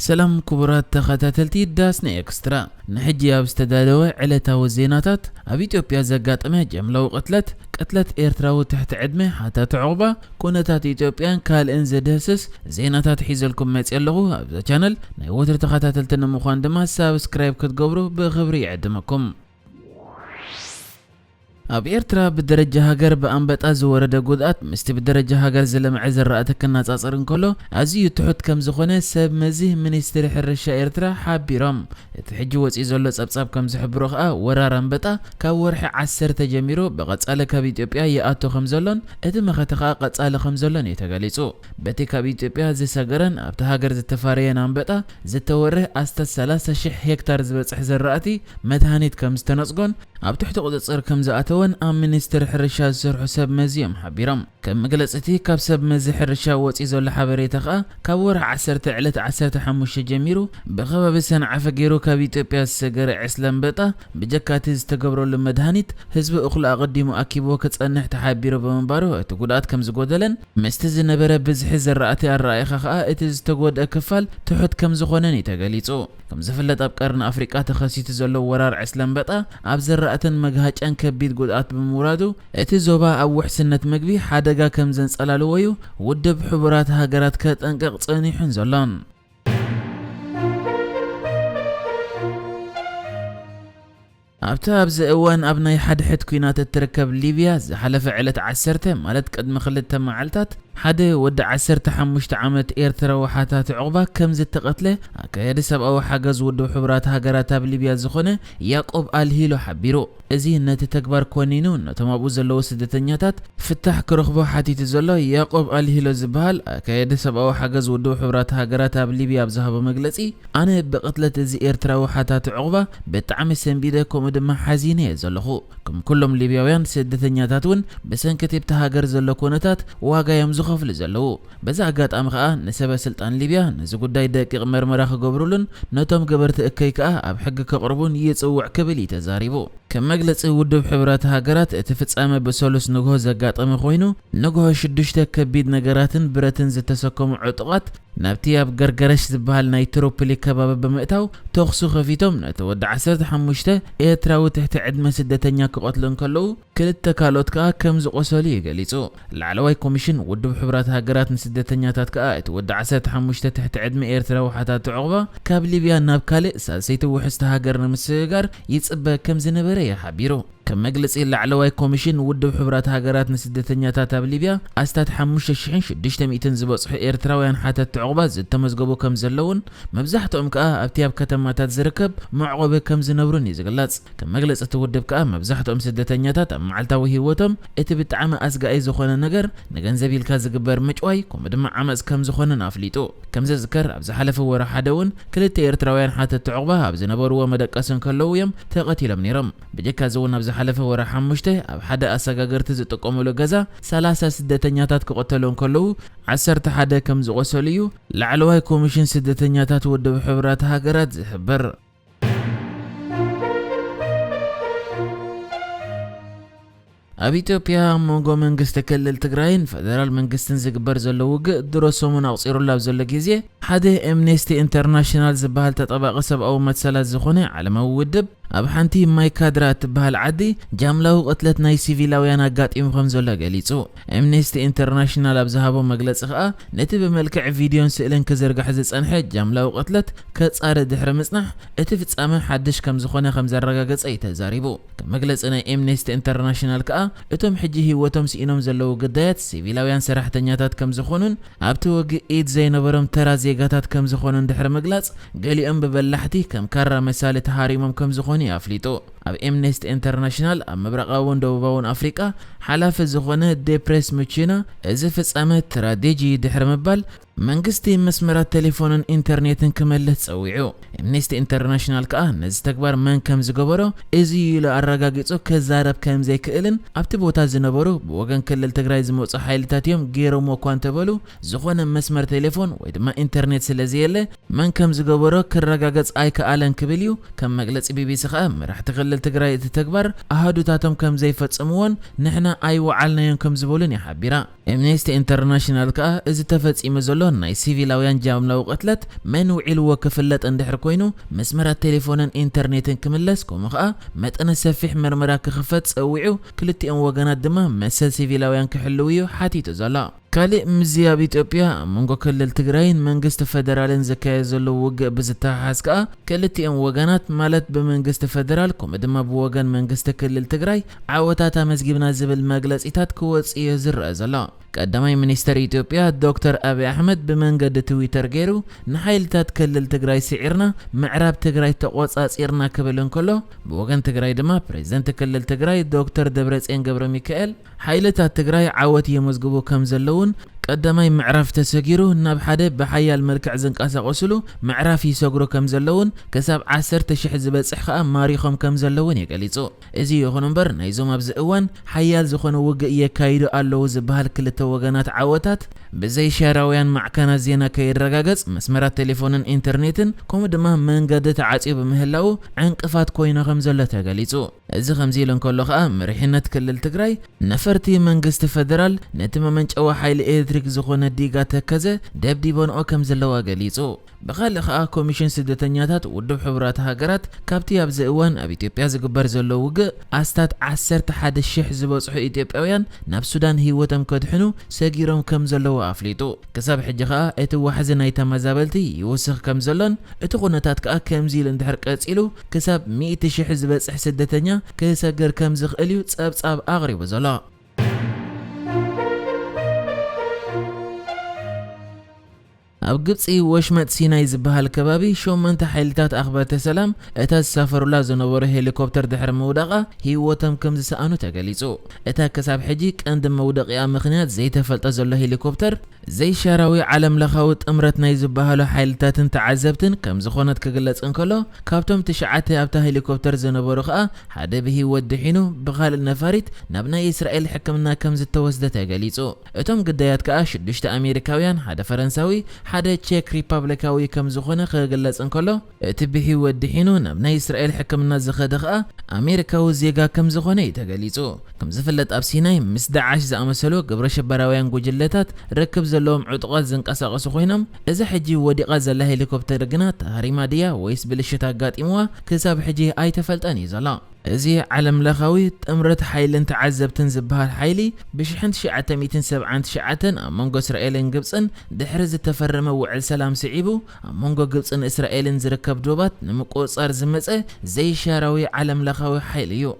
ሰላም ክቡራት ተኸታተልቲ ዳስና ኤክስትራ፣ ንሕጂ ኣብ ዝተዳለወ ዕለታዊ ዜናታት፣ ኣብ ኢትዮጵያ ዘጋጠመ ጃምላዊ ቅትለት፣ ቅትለት ኤርትራዊ ትሕቲ ዕድመ ሓታቲ ዑቕባ፣ ኩነታት ኢትዮጵያን ካልእን ዝድህስስ ዜናታት ሒዘልኩም መፅእ ኣለኹ። ኣብዛ ቻነል ናይ ወትሪ ተኸታተልቲ ንምዃን ድማ ሳብስክራይብ ክትገብሩ ብኽብሪ ይዕድመኩም። ኣብ ኤርትራ ብደረጃ ሃገር ብኣንበጣ ዝወረደ ጉድኣት ምስቲ ብደረጃ ሃገር ዝለምዐ ዝራእቲ ክነጻጸር እንከሎ ኣዝዩ ትሑት ከም ዝኾነ ሰብ መዚ ሚኒስትሪ ሕርሻ ኤርትራ ሓቢሮም። እቲ ሕጂ ወጺኡ ዘሎ ጸብጻብ ከም ዝሕብሮ ከኣ ወራር ኣንበጣ ካብ ወርሒ ዓሰርተ ጀሚሩ ብቐጻሊ ካብ ኢትዮጵያ ይኣቱ ከም ዘሎን እቲ መኸተ ከኣ ቀጻሊ ከም ዘሎን እዩ ተገሊጹ። በቲ ካብ ኢትዮጵያ ዝሰገረን ኣብቲ ሃገር ዝተፋረየን ኣንበጣ ዝተወርህ ኣስታት ሰላሳ ሽሕ ሄክታር ዝበጽሕ ዝራእቲ መድሃኒት ከም ዝተነጽጎን ኣብ ትሕቲ ቁጽጽር ከም ዝኣተወን ኣብ ሚኒስትሪ ሕርሻ ዝሰርሑ ሰብ መዚ እዮም ሓቢሮም። ከም መግለጺ እቲ ካብ ሰብ መዚ ሕርሻ ወጺኡ ዘሎ ሓበሬታ ከኣ ካብ ወርሒ ዓሰርተ ዕለት ዓሰርተ ሓሙሽተ ጀሚሩ ብከባቢ ሰንዓፈ ገይሩ ካብ ኢትዮጵያ ዝሰገረ ዕስለ ኣንበጣ ብጀካ እቲ ዝተገብረሉ መድሃኒት ህዝቢ እኽሉ ኣቐዲሙ ኣኪብዎ ክጸንሕ ተሓቢሩ ብምንባሩ እቲ ጉድኣት ከም ዝጎደለን ምስቲ ዝነበረ ብዝሒ ዝራእቲ ኣረኣኢኻ ከኣ እቲ ዝተጎድአ ክፋል ትሑት ከም ዝኾነን እዩ ተገሊጹ። ከም ዝፍለጥ ኣብ ቀርኒ ኣፍሪቃ ተኸሲቱ ዘሎ ወራር ዕስለ ኣንበጣ ኣብ ዝራእትን መግሃጫን ከቢድ ጉድኣት ብምውራዱ እቲ ዞባ ኣብ ውሕስነት ምግቢ ሓደጋ ከም ዘንጸላልዎ እዩ ውድብ ሕቡራት ሃገራት ከጠንቅቕ ጸኒሑን ዘሎን። ኣብቲ ኣብዚ እዋን ኣብ ናይ ሓድሕድ ኲናት እትርከብ ሊብያ ዝሓለፈ ዕለት ዓሰርተ ማለት ቅድሚ ክልተ መዓልታት ሓደ ወዲ ዓሰርተ ሓሙሽተ ዓመት ኤርትራዊ ሓታቲ ዑቕባ ከም ዝተቐትለ ኣካያዲ ሰብኣዊ ሓገዝ ውድብ ሕቡራት ሃገራት ኣብ ሊብያ ዝኾነ ያቆብ ኣልሂሎ ሓቢሩ። እዚ ነቲ ተግባር ኮኒኑ ነቶም ኣብኡ ዘለዉ ስደተኛታት ፍታሕ ክረኽቦ ሓቲቱ ዘሎ ያቆብ ኣልሂሎ ዝበሃል ኣካያዲ ሰብኣዊ ሓገዝ ውድብ ሕቡራት ሃገራት ኣብ ሊብያ ኣብ ዝሃቦ መግለጺ ኣነ ብቕትለት እዚ ኤርትራዊ ሓታቲ ዑቕባ ብጣዕሚ ሰንቢደ ከምኡ ድማ ሓዚነ እየ ዘለኹ። ከም ኩሎም ሊብያውያን ስደተኛታት እውን ብሰንኪ እቲ ኣብቲ ሃገር ዘሎ ኩነታት ዋጋ እዮም ዝኸፍሉ ዘለዉ። በዚ ኣጋጣሚ ከኣ ንሰበ ስልጣን ሊብያ ነዚ ጉዳይ ደቂቕ መርመራ ክገብሩሉን ነቶም ገበርቲ እከይ ከኣ ኣብ ሕጊ ከቕርቡን ይጽውዕ ክብል እዩ ተዛሪቡ። ከም መግለጺ ውድብ ሕቡራት ሃገራት እቲ ፍጻመ ብሰሉስ ንግሆ ዘጋጠመ ኮይኑ ንግሆ ሽዱሽተ ከቢድ ነገራትን ብረትን ዝተሰከሙ ዕጡቓት ናብቲ ኣብ ገርገረሽ ዝበሃል ናይ ትሮፖሊ ከባቢ ብምእታው ተኹሲ ከፊቶም ነቲ ወዲ ዓሰርተ ሓሙሽተ ኤርትራዊ ትሕቲ ዕድመ ስደተኛ ክቐትሉ እንከለዉ ክልተ ካልኦት ከኣ ከም ዝቖሰሉ እዩ ገሊጹ። ላዕለዋይ ኮሚሽን ውድብ ሕቡራት ሃገራት ንስደተኛታት ከኣ እቲ ወዲ ዓሰርተ ሓሙሽተ ትሕቲ ዕድመ ኤርትራዊ ሓታቲ ዑቕባ ካብ ሊብያ ናብ ካልእ ሳልሰይቲ ውሕስቲ ሃገር ንምስግጋር ይጽበ ከም ዝነበረ እዩ ሓቢሩ። ከም መግለጺ ላዕለዋይ ኮሚሽን ውድብ ሕቡራት ሃገራት ንስደተኛታት ኣብ ሊብያ ኣስታት ሓሙሽተ ሽሕን ሽዱሽተ ሚእትን ዝበጽሑ ኤርትራውያን ሓተቲ ዑቕባ ዝተመዝገቡ ከም ዘለውን መብዛሕትኦም ከኣ ኣብቲ ኣብ ከተማታት ዝርከብ መዕቆቢ ከም ዝነብሩን እዩ ዝግለጽ። ከም መግለጺ እቲ ውድብ ከኣ መብዛሕትኦም ስደተኛታት ኣብ መዓልታዊ ህይወቶም እቲ ብጣዕሚ ኣስጋኢ ዝኾነ ነገር ንገንዘብ ኢልካ ዝግበር ምጭዋይ ከምኡ ድማ ዓመጽ ከም ዝኾነን ኣፍሊጡ። ከም ዝዝከር ኣብ ዝሓለፈ ወርሒ ሓደ እውን ክልተ ኤርትራውያን ሓተቲ ዑቕባ ኣብ ዝነበርዎ መደቀሲ እንከለዉ እዮም ተቐቲሎም ነይሮም። ብጀካ እዚ እውን ኣብ ዝሓለፈ ወርሒ ሓሙሽተ ኣብ ሓደ ኣሰጋገርቲ ዝጥቀሙሉ ገዛ ሰላሳ ስደተኛታት ክቐተሉ እንከለዉ ዓሰርተ ሓደ ከም ዝቖሰሉ እዩ ላዕለዋይ ኮሚሽን ስደተኛታት ውድብ ሕቡራት ሃገራት ዝሕብር። ኣብ ኢትዮጵያ ኣብ መንጎ መንግስቲ ክልል ትግራይን ፈደራል መንግስትን ዝግበር ዘሎ ውግእ ድሮ ሰሙን ኣቑጺሩሉ ኣብ ዘሎ ግዜ ሓደ ኤምኔስቲ ኢንተርናሽናል ዝበሃል ተጠባቂ ሰብኣዊ መሰላት ዝኾነ ዓለማዊ ውድብ ኣብ ሓንቲ ማይካድራ እትበሃል ዓዲ ጃምላዊ ቅትለት ናይ ሲቪላውያን ኣጋጢሙ ከም ዘሎ ገሊጹ። ኤምኔስቲ ኢንተርናሽናል ኣብ ዝሃቦ መግለጺ ከኣ ነቲ ብመልክዕ ቪድዮን ስእልን ክዝርጋሕ ዝጸንሐ ጃምላዊ ቅትለት ከጻሪ ድሕሪ ምጽናሕ እቲ ፍጻመ ሓድሽ ከም ዝኾነ ከም ዘረጋገጸ እዩ ተዛሪቡ። ከም መግለጺ ናይ ኤምኔስቲ ኢንተርናሽናል ከኣ እቶም ሕጂ ህይወቶም ስኢኖም ዘለዉ ግዳያት ሲቪላውያን ሰራሕተኛታት ከም ዝኾኑን ኣብቲ ውግእ ኢድ ዘይነበሮም ተራ ዜጋታት ከም ዝኾኑን ድሕሪ ምግላጽ ገሊኦም ብበላሕቲ ከም ካራ መሳሊ ተሃሪሞም ከም ዝኾኑ እዩ ኣፍሊጡ። ኣብ ኤምኔስቲ ኢንተርናሽናል ኣብ ምብራቓውን ደቡባውን ኣፍሪቃ ሓላፊ ዝኾነ ዴፕሬስ ሙቺና እዚ ፍጻመ ትራዴጂ ድሕሪ ምባል መንግስቲ መስመራት ቴሌፎንን ኢንተርኔትን ክመልስ ጸዊዑ። ኤምኔስቲ ኢንተርናሽናል ከኣ ነዚ ተግባር መን ከም ዝገበሮ እዚ ኢሉ ኣረጋጊጹ ክዛረብ ከም ዘይክእልን ኣብቲ ቦታ ዝነበሩ ብወገን ክልል ትግራይ ዝመጹ ሓይልታት እዮም ገይሮምዎ እኳ እንተበሉ ዝኾነ መስመር ቴሌፎን ወይ ድማ ኢንተርኔት ስለ ዘየለ መን ከም ዝገበሮ ክረጋገጽ ኣይከኣለን ክብል እዩ። ከም መግለጺ ቢቢሲ ከኣ መራሕቲ ክልል ትግራይ እቲ ተግባር ኣሃዱታቶም ከም ዘይፈጸምዎን ንሕና ኣይወዓልናዮን ከም ዝበሉን ይሓቢራ። ኤምነስቲ ኢንተርናሽናል ከኣ እዚ ተፈጺሙ ዘሎ ናይ ሲቪላውያን ጃምላዊ ቅትለት መን ውዒልዎ ክፍለጥ እንድሕር ኮይኑ መስመራት ቴሌፎንን ኢንተርኔትን ክምለስ፣ ከምኡ ከኣ መጠነ ሰፊሕ መርመራ ክኽፈት ጸዊዑ፣ ክልቲኦም ወገናት ድማ መሰል ሲቪላውያን ክሕልው'ዩ ሓቲቱ ዘሎ። ካልእ ምስዚ ኣብ ኢትዮጵያ ኣብ መንጎ ክልል ትግራይን መንግስቲ ፈደራልን ዝካየድ ዘሎ ውግእ ብዝተሓሓዝ ከኣ ክልቲኦም ወገናት ማለት ብመንግስቲ ፈደራል ከምኡ ድማ ብወገን መንግስቲ ክልል ትግራይ ዓወታት ኣመዝጊብና ዝብል መግለጺታት ክወጽእ'ዩ ዝረኣ ዘሎ። ቀዳማይ ሚኒስተር ኢትዮጵያ ዶክተር ኣብይ ኣሕመድ ብመንገዲ ትዊተር ገይሩ ንሓይልታት ክልል ትግራይ ስዒርና ምዕራብ ትግራይ ተቖጻጺርና ክብል እንከሎ ብወገን ትግራይ ድማ ፕሬዝደንት ክልል ትግራይ ዶክተር ደብረጽዮን ገብረ ሚካኤል ሓይልታት ትግራይ ዓወት የመዝግቡ ከም ዘለውን ቀዳማይ ምዕራፍ ተሰጊሩ ናብ ሓደ ብሓያል መልክዕ ዝንቀሳቐስሉ ምዕራፍ ይሰግሩ ከም ዘለውን ክሳብ ዓሰርተ ሽሕ ዝበጽሕ ከኣ ማሪኾም ከም ዘለውን እዩ ገሊጹ። እዚ ይኹን እምበር ናይዞም ኣብዚ እዋን ሓያል ዝኾነ ውግእ የካይዱ ኣለዉ ዝበሃል ክልተ ወገናት ዓወታት ብዘይ ሻራውያን ማዕከናት ዜና ከይረጋገጽ መስመራት ቴሌፎንን ኢንተርኔትን ከምኡ ድማ መንገዲ ተዓጽዩ ብምህላዉ ዕንቅፋት ኮይኑ ከም ዘሎ ተገሊጹ። እዚ ከምዚ ኢሉ እንከሎ ከኣ መሪሕነት ክልል ትግራይ ነፈርቲ መንግስቲ ፈደራል ነቲ መመንጨዊ ሓይሊ ኤሌክትሪክ ዝኾነ ዲጋ ተከዘ ደብዲቦንኦ ከም ዘለዋ ገሊጹ። ብኻልእ ከኣ ኮሚሽን ስደተኛታት ውድብ ሕቡራት ሃገራት ካብቲ ኣብዚ እዋን ኣብ ኢትዮጵያ ዝግበር ዘሎ ውግእ ኣስታት ዓሰርተ ሓደ ሽሕ ዝበጽሑ ኢትዮጵያውያን ናብ ሱዳን ህይወቶም ከድሕኑ ሰጊሮም ከም ዘለዉ ኣፍሊጡ። ክሳብ ሕጂ ከኣ እቲ ዋሕዚ ናይ ተመዛበልቲ ይውስኽ ከም ዘሎን እቲ ኩነታት ከኣ ከምዚ ኢሉ እንድሕር ቀጺሉ ክሳብ ሚእቲ ሽሕ ዝበጽሕ ስደተኛ ክሰግር ከም ዝኽእል እዩ ጸብጻብ ኣቕሪቡ ዘሎ። ኣብ ግብጺ ወሽመጥ ሲናይ ዝበሃል ከባቢ ሸሞንተ ሓይልታት ኣኽበርቲ ሰላም እታ ዝሳፈሩላ ዝነበሩ ሄሊኮፕተር ድሕሪ ምውዳቓ ህይወቶም ከም ዝሰኣኑ ተገሊጹ። እታ ክሳብ ሕጂ ቀንዲ መውደቂኣ ምኽንያት ዘይተፈልጠ ዘሎ ሄሊኮፕተር ዘይሻራዊ ዓለምለኻዊ ጥምረት ናይ ዝበሃሉ ሓይልታትን ተዓዘብትን ከም ዝኾነት ክግለጽ እንከሎ ካብቶም ትሽዓተ ኣብታ ሄሊኮፕተር ዝነበሩ ከኣ ሓደ ብህይወት ድሒኑ ብኻልእ ነፋሪት ናብ ናይ እስራኤል ሕክምና ከም ዝተወስደ ተገሊጹ። እቶም ግዳያት ከኣ ሽዱሽተ ኣሜሪካውያን፣ ሓደ ፈረንሳዊ፣ ሓደ ቼክ ሪፓብሊካዊ ከም ዝኾነ ክግለጽ እንከሎ፣ እቲ ብህይወት ድሒኑ ናብ ናይ እስራኤል ሕክምና ዝኸደ ከኣ ኣሜሪካዊ ዜጋ ከም ዝኾነ እዩ ተገሊጹ። ከም ዝፍለጥ ኣብ ሲናይ ምስ ዳዓሽ ዝኣመሰሉ ግብረ ሽበራውያን ጉጅለታት ርክብ ዘለዎም ዕጡቓት ዝንቀሳቐሱ ኮይኖም፣ እዛ ሕጂ ወዲቓ ዘላ ሄሊኮፕተር ግና ተሃሪማ ድያ ወይስ ብልሽት ኣጋጢምዋ ክሳብ ሕጂ ኣይተፈልጠን እዩ ዘሎ። እዚ ዓለምለኻዊ ጥምረት ሓይልን ተዓዘብትን ዝበሃል ሓይሊ ብሽሕን ትሽዓተ ሚእትን ሰብዓን ትሽዓተን ኣብ መንጎ እስራኤልን ግብጽን ድሕሪ ዝተፈረመ ውዕል ሰላም ስዒቡ ኣብ መንጎ ግብጽን እስራኤልን ዝርከብ ዶባት ንምቁጽጻር ዝመጸ ዘይሻራዊ ዓለምለኻዊ ሓይሊ እዩ።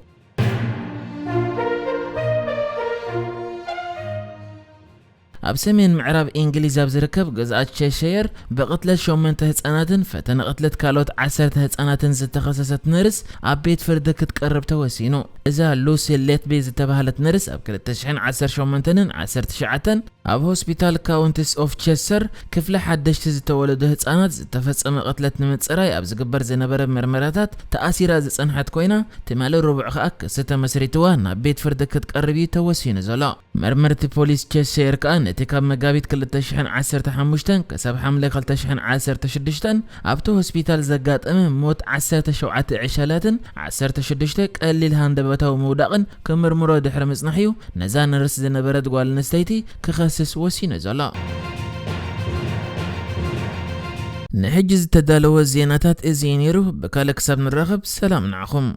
ኣብ ሰሜን ምዕራብ እንግሊዝ ኣብ ዝርከብ ግዝኣት ቸሸየር ብቕትለት ሸሞንተ ህጻናትን ፈተነ ቅትለት ካልኦት ዓሰርተ ህጻናትን ዝተኸሰሰት ነርስ ኣብ ቤት ፍርዲ ክትቀርብ ተወሲኑ። እዛ ሉሲ ሌትቢ ዝተባህለት ነርስ ኣብ ክልተ ሽሕን ዓሰርተ ሸሞንተን ዓሰርተ ትሽዓተን ኣብ ሆስፒታል ካውንቲስ ኦፍ ቸሰር ክፍሊ ሓደሽቲ ዝተወለዱ ህጻናት ዝተፈጸመ ቅትለት ንምጽራይ ኣብ ዝግበር ዝነበረ መርመራታት ተኣሲራ ዝጸንሐት ኮይና፣ ትማሊ ረቡዕ ከኣ ክሲ ተመስሪትዋ ናብ ቤት ፍርዲ ክትቀርብ እዩ ተወሲኑ ዘሎ። መርመርቲ ፖሊስ ቸስየር ከኣ ነቲ ካብ መጋቢት ክልተ ሽሕን ዓሰርተ ሓሙሽተን ክሳብ ሓምለ ክልተ ሽሕን ዓሰርተ ሽዱሽተን ኣብቲ ሆስፒታል ዘጋጠመ ሞት ዓሰርተ ሸውዓተ ዕሸላትን ዓሰርተ ሽዱሽተ ቀሊል ሃንደበታዊ ምውዳቕን ክምርምሮ ድሕሪ ምጽናሕ'ዩ ነዛ ነርስ ዝነበረት ጓል ኣንስተይቲ ክኸስስ ወሲኑ ዘሎ። ንሕጂ ዝተዳለወ ዜናታት እዚ እዩ ነይሩ። ብካልእ ክሳብ ንራኸብ ሰላም ንዓኹም።